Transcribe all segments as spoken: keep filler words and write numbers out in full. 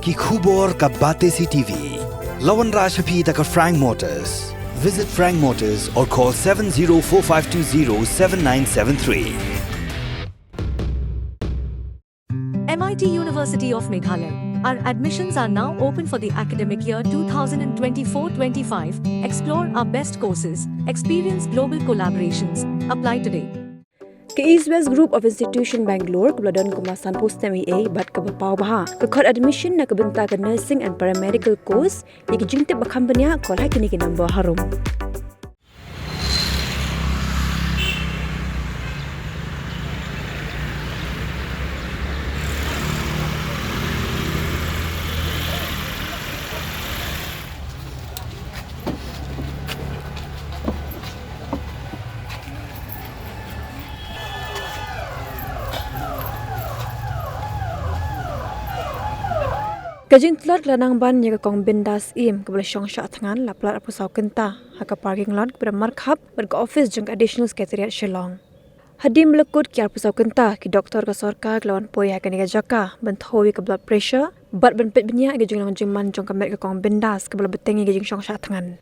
Ki khubor ka Batesi TV. La wanrah sha phi da ka Frank Motors. Visit Frank Motors or call seven zero four five two zero seven nine seven three. M I T University of Meghalaya. Our admissions are now open for the academic year two thousand twenty-four twenty-five. Explore our best courses, experience global collaborations. Apply today. Ka East West Group of Institution Bangalore, kaba la don kumba sanphew snem eiei bad kaba paw bha, ka khot admission na ka bynta ka nursing and paramedical course. Ïa ki jingtip ba kham bniah, call ha kine ki number harum. Ka jingtlot la nang ban ïa ka Kong Bindas Syiem kaba la shong shah thngan, la plat arphew saw kynta ha ka parking lot kaba markhap bad ka office jong ka Additional Secretariat Shillong. Hadien ba la kut ki arphew saw kynta, ki doktor ka sorkar ki la wan poi ha kane ka jaka ban thew ïa ka blood pressure bad ban peit bniah ïa ka jinglong jingman jong ka met ka Kong Bindas kaba la bteng ïa ka jingshong shah thngan.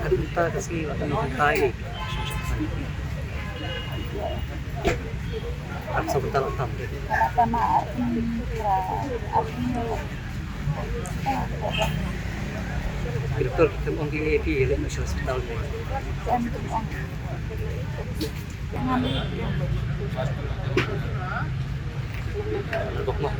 Haduh mynta ka sngi la kynmaw hynta ïa. Ar saw kynta la tam. Ki doktor ki ong ki ïa phi leit noh sha hospital ne? Bok noh.